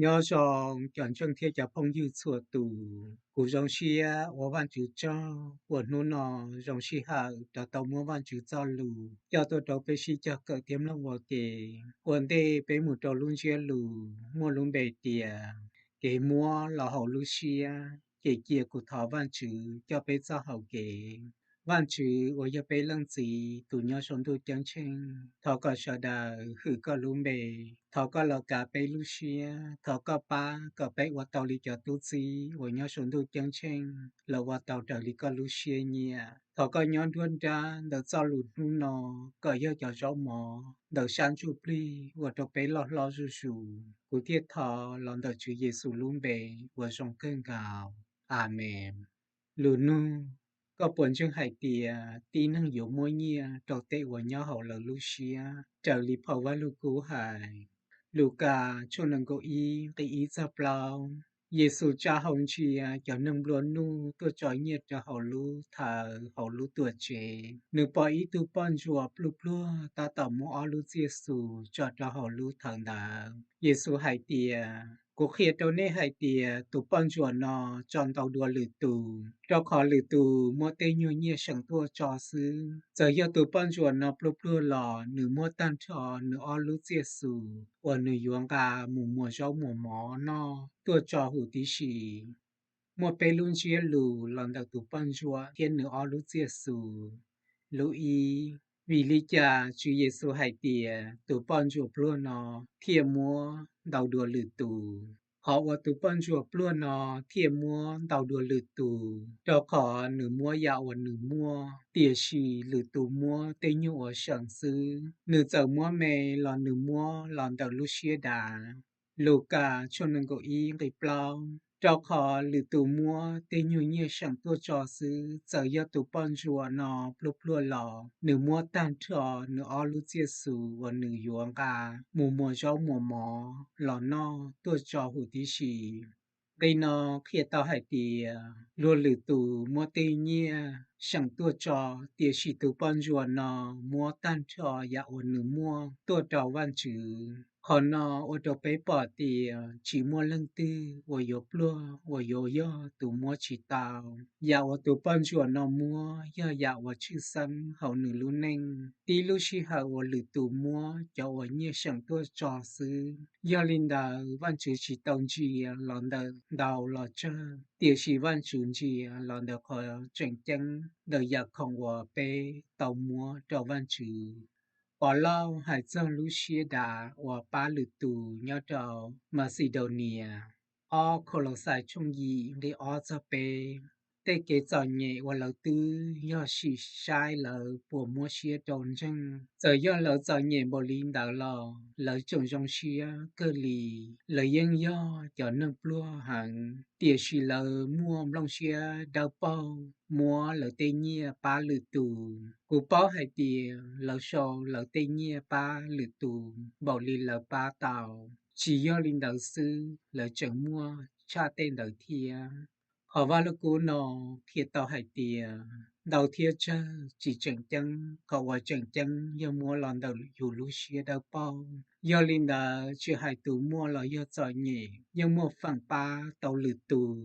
Nyob zoo cov ntseeg thiab cov phooj ywg txhua tus, kuv zoo siab ua Vajtswv tsaug uas hnub no zoo sij hawm rov tau muab Vajtswv txoj lus coj tuaj rau peb sib cog kawm thiab mloog ua ke. Ua ntej peb mus rau lub ntsiab lus muaj lub npe tias kev muab los hauv lub siab, ces cia kuv thov Vajtswv coj peb txoj hau kev. Vajtswv uas yog peb Leej Txiv tus nyob saum ntuj ceeb tsheej, thov kom sawv daws hwm koj lub npe. Thov koj los kav peb lub siab, thov koj pab kom peb ua tau li cov tub txib uas nyob saum ntuj ceeb tsheej, los ua tau raws li koj lub siab nyiam. Thov koj nyob nruab nrab ntawm txoj lus hnub no, kom yog cov zaub mov ntawm sab ntsuj plig ua rau peb loj hlob zuj zus. Kuv thiaj thov los ntawm Tswv Yexus lub npe uas zoo kawg nkaus. Amees. Lus nug: Koj puas ntseeg hais tias tib neeg yuav muab nyiaj rau tej uas nyob hauv lawv lub siab raws li phau Vajluskub hais? Lukas tshooj nees nkaum ib nqe ib txog plaub. Yexus tsa hau ntsia cov neeg nplua nuj tuaj tso nyiaj rau hauv lub thawv hauv lub tuam tsev. Nws pom ib tug poj ntsuam pluag pluag tab tom muab ob lub txiaj xus tso rau hauv lub thawv ntawd. Yexus hais tias, Kuv qhia rau nej hais tias tus poj ntsuam no tso ntau dua lwm tus, rau qhov lwm tus muab tej nyuag nyiaj seem tuaj tso xwb. Txawm yog tus poj ntsuam no pluag pluag los nws muab tag nrho nws ob lub txiaj xus uas nws yuav nqa mus muas zaub muas mov noj tuaj tso huv tib si. Muaj peb lub ntsiab lus los ntawm tus poj ntsuam thiab nws ob lub txiaj xus. Lub ib, vim li cas Tswv Yexus hais tias tus poj ntsuam pluag no thiaj muab ntau dua lwm tus? Qhov uas tus poj ntsuam pluag no thiaj muab ntau dua lwm tus, rau qhov nws muab yam uas nws muaj, tiam sis lwm tus muab tej nyuag uas seem xwb. Nws txawm muab me los nws muab los ntawm lub siab dav. Lukas tshooj nees nkaum ib nqe plaub, rau qhov lwm tus muab tej nyuag nyiaj seem tuaj tso xwb. Txawm yog tus poj ntsuam no pluag pluag los nws muab tag nrho nws ob lub txiaj xus uas nws yuav nqa mus muas zaub muas mov los noj tuaj tso huv tib si. Nqe no qhia tau hais tias luag lwm tus muab tej nyiaj seem tuaj tso, tiam sis tus poj ntsuam no muab tag nrho yam uas nws muaj tuaj rau Vajtswv. Qhov no ua rau peb pom tias tsis muaj leej twg uas yuav pluag uas yuav yog tus muab tsis tau. Yam uas tus poj ntsuam no muab yog yam uas tshwj xeeb hauv nws lub neej. Tib lub sij hawm uas lwm tus muab cov uas nyiaj seem tuaj tso xwb. Yog li ntawd Vajtswv tsis tau ntsia los ntawm ntau los tsawg, tiam sis Vajtswv ntsia los ntawm qhov tseem ceeb ntawm yam khoom uas peb tau muab rau Vajtswv. Pov Lauj hais txog lub siab dav uas pab lwm tus nyob rau Maxidonia. Ob Kaulauxais tshooj yim nqe ob txog peb. Tej kev txom nyem uas lawv twb yog sim saib lawv puas muab siab rau ntseeg. Txawm yog lawv txom nyem npaum li ntawd los lawv tseem zoo siab kawg li. Lawv yeej yog cov neeg pluag heev, tiam sis lawv muaj nplooj siab dawb paug muab lawv tej nyiaj pab lwm tus. Kuv paub hais tias lawv sau lawv tej nyiaj pab lwm tus npaum li lawv pab tau. Tsis yog li ntawd xwb, lawv tseem muaj tshaj tej ntawd thiab. Qhov Vajluskub no qhia tau hais tias ntau thiab tsawg tsis tseem ceeb, qhov uas tseem ceeb yog muab los ntawm yus lub siab dawb paug. Yog li ntawd tsis hais tus muaj los yog txom nyem yeej muaj feem pab tau lwm tus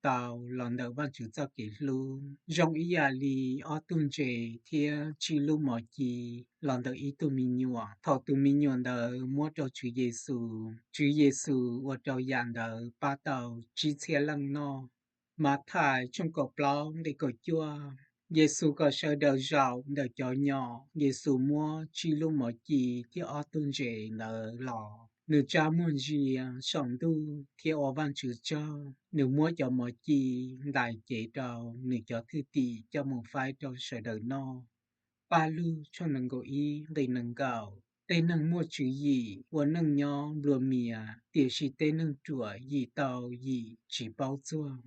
tau los ntawm Vajtswv txoj kev hlub. Zoo ib yam li ob tug ntses thiab tsib lub mov ci los ntawm ib tug me nyuam. Thaum tus me nyuam ntawd muab rau Tswv Yexus, Tswv Yexus ua rau yam ntawd pab tau tsib txhiab leej noj. Mathais tshooj kaum plaub nqe kaum cuaj. Yexus kom sawv daws zaum ntawm cov nyom, Yexus muab tsib lub mov ci thiab ob tug ntses ntawd los, nws tsa muag ntsia saum ntuj thiab ua Vajtswv tsaug. Nws muab cov mov ci ntais cev rau nws cov thwj tim coj mus faib rau sawv daws noj. Paj Lug tshooj nees nkaum ib nqe nees nkaum. Tej neeg muaj tswv yim ua neej nyob nplua mias, tiam sis tej neeg ruam yim tau yim tsis paub txuag.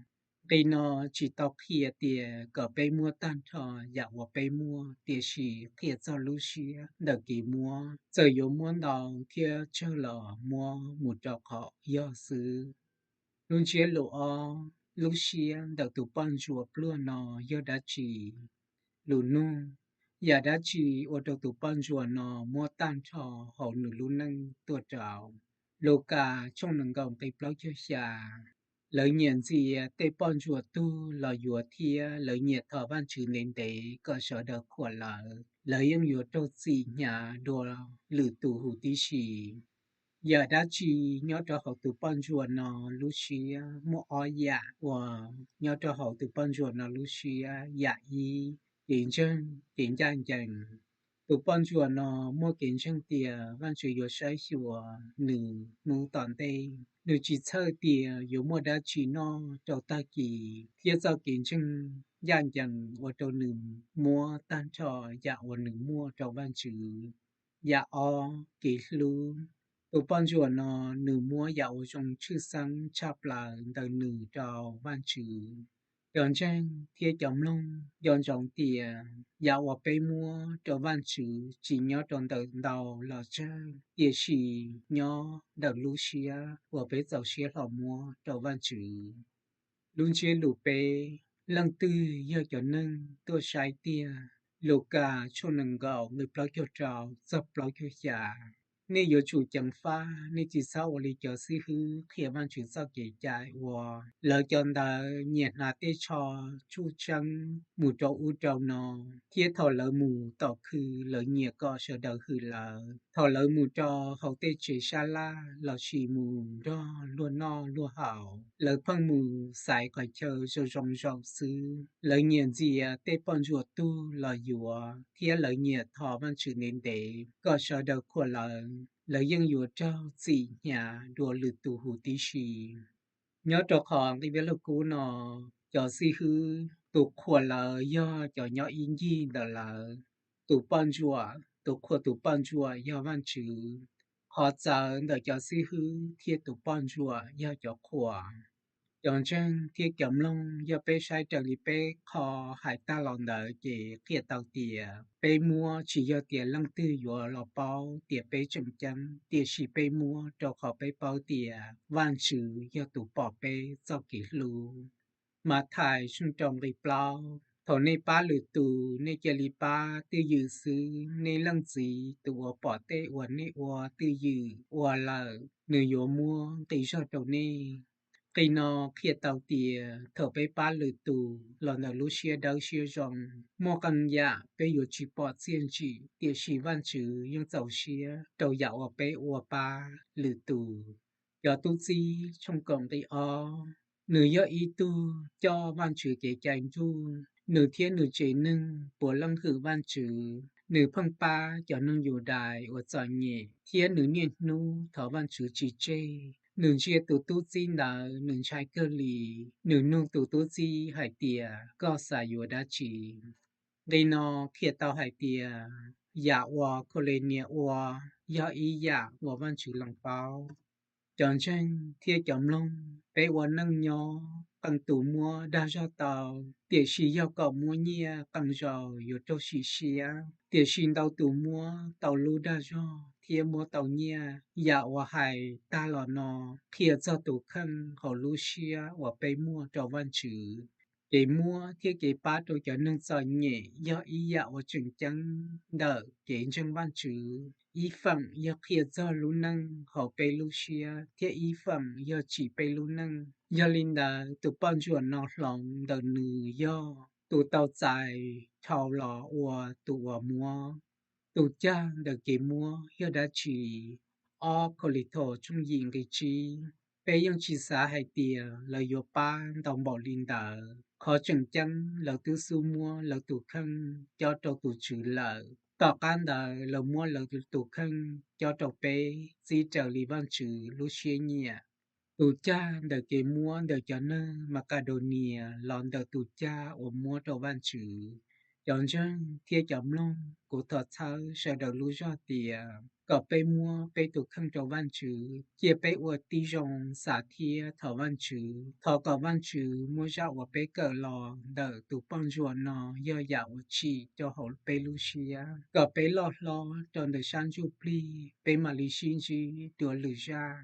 Nqe no tsis tau qhia tias kom peb muab tag nrho yam uas peb muaj, tiam sis qhia txog lub siab ntawm kev muab. Txawm yuav muab ntau thiab tsawg los muab mus rau qhov yog xwb. Lub ntsiab lus ob, lub siab ntawm tus poj ntsuam pluag no yog dab tsi? Lus nug: Yam dab tsi ua rau tus poj ntsuam no muab tag nrho hauv nws lub neej tuaj rau? Lukas tshooj nees nkaum nqe plaub caug xya. Lawv nyiam ntxias tej poj ntsuam tug los yuav thiab lawv nyiam thov Vajtswv ntev ntev kom sawv daws qhuas lawv. Lawv yeej yuav raug txim hnyav dua lwm tus huv tib si. Yam dab tsi nyob rau hauv tus poj ntsuam no lub siab? Muaj ob yam uas nyob rau hauv tus poj ntsuam no lub siab. Yam ib, kev ntseeg, kev ncaj ncees. Tus poj ntsuam no muaj kev ntseeg tias Vajtswv yuav saib xyuas nws hnub tom ntej. Nws tsis txhawj tias yuav muaj dab tsi noj rau tag kis, thiab txoj kev ntseeg ncaj ncees ua rau nws muab tag nrho yam uas nws muaj rau Vajtswv. Yam ob, kev hlub. Tus poj ntsuam no nws muab yam uas zoo tshwj xeeb tshaj plaws ntawm nws rau Vajtswv. Cov ntseeg thiab cov mloog, nco ntsoov tias yam uas peb muab rau Vajtswv tsis nyob rau ntawm ntau los tsawg, tiam sis nyob ntawm lub siab uas peb txaus siab hlo muab rau Vajtswv. Lub ntsiab lus peb, leej twg yog cov neeg tuaj saib tiag? Lukas tshooj nees nkaum nqe plaub caug rau txog plaub caug xya. Nej yuav tsum ceev faj, nej tsis txhob ua li cov xib hwb qhia Vajtswv txoj kev cai uas lawv cov ntawd nyiam hnav tej tsho tsuj tseeb mus rau ub rau no, thiab thaum lawv mus tom khw lawv nyiam kom sawv daws hwm lawv. Thaum lawv mus rau hauv tej tsev sab laj lossis mus nrog luag noj luag haus, lawv pheej mus xaiv qhov chaw zoo zoo zaum xwb. Lawv nyiam ntxias tej poj ntsuam tug los yuav, thiab lawv nyiam thov Vajtswv ntev ntev kom sawv daws qhuas lawv. Lawv yeej yuav raug txim hnyav dua lwm tus huv tib si. Nyob rau qhov nqi Vajluskub no, cov xib hwb, tus qhuas lawv yog cov nyob ib ncig ntawm lawv. Tus poj ntsuam, tus qhuas tus poj ntsuam yog Vajtswv. Qhov txawv ntawm cov xib hwb thiab tus poj ntsuam yog cov qhuas. Cov ntseeg thiab cov mloog, yog peb saib raws li peb qho hais tag los ntawd ces qhia tau tias peb muab tsis yog tias leej twg yuav los paub tias peb tseem ceeb, tiam sis peb muab rau qhov peb paub tias Vajtswv yog tus pom peb txoj kev hlub. Mathais tshooj rau nqe plaub. Thaum nej pab lwm tus, nej cia li pab twj ywm xwb, nej Leej Txiv tus uas pom tej uas nej ua twj ywm ua lawm, nws yuav muab nqi zog rau nej. Nqi no qhia tau tias thaum peb pab lwm tus los ntawm lub siab dawb siab zoo, muaj qee yam peb yuav tsis pom txiaj ntsim, tiam sis Vajtswv yeej txaus siab rau yam uas peb ua pab lwm tus. Cov tub txib tshooj kaum nqi ob. Nws yog ib tug coj Vajtswv kev cai nruj, nws thiab nws tsev neeg puav leej hwm Vajtswv. Nws pheej pab cov neeg Yudais uas txom nyem, thiab nws niaj hnub thov Vajtswv tsis tseg. Nws ntsia tus tub txib ntawd nws ntshai kawg li. Nws nug tus tub txib hais tias, koj xav yuav dab tsi? Nqi no qhia tau hais tias yam uas Khaulenias ua yog ib yam uas Vajtswv lees paub. Cov ntseeg thiab cov mloog, peb ua neej nyob, qee tus muab dag zog tau, tiam sis yog kom muab nyiaj qee zaus yuav raug sim siab, tiam sis ntau tus muab tau lub dag zog thiab muab tau nyiaj. Yam uas hais tag los no qhia txog tus kheej hauv lub siab uas peb muaj rau Vajtswv. Kev muab thiab kev pab rau cov neeg txom nyem yog ib yam uas tseem ceeb ntawm kev ntseeg Vajtswv. Ib feem yog qhia txog lub neej hauv peb lub siab, thiab ib feem yog tsim peb lub neej. Yog li ntawd, tus poj ntsuam no hloov ntawm nws yog tus tau txais dhau los ua tus uas muab. Tus cag ntawm kev muab yog dab tsi? Ob Kauleethaus tshooj yim nqe tsib. Peb yeej tsis xav hais tias lawv yuav pab ntau npaum li ntawd. Qhov tseem ceeb, lawv twb xub muab lawv tus kheej cob rau tus Tswv lawm. Tom qab ntawd, lawv muab lawv tus kheej cob rau peb, txij raws li Vajtswv lub siab nyiam. Tus cag ntawm kev muab ntawm cov neeg Makadonias los ntawm tus cag uas muab rau Vajtswv. Cov ntseeg thiab cov mloog, kuv thov txhawb sawv daws lub zog tias kom peb muab peb tus kheej rau Vajtswv, cia peb ua tib zoo xav thiab thov Vajtswv. Thov kom Vajtswv muab zaj uas peb kawm los ntawm tus poj ntsuam no yog yam uas tsim rau hauv peb lub siab, kom peb loj hlob rau ntawm sab ntsuj plig, peb mam li sib ntsib dua lwm zaj.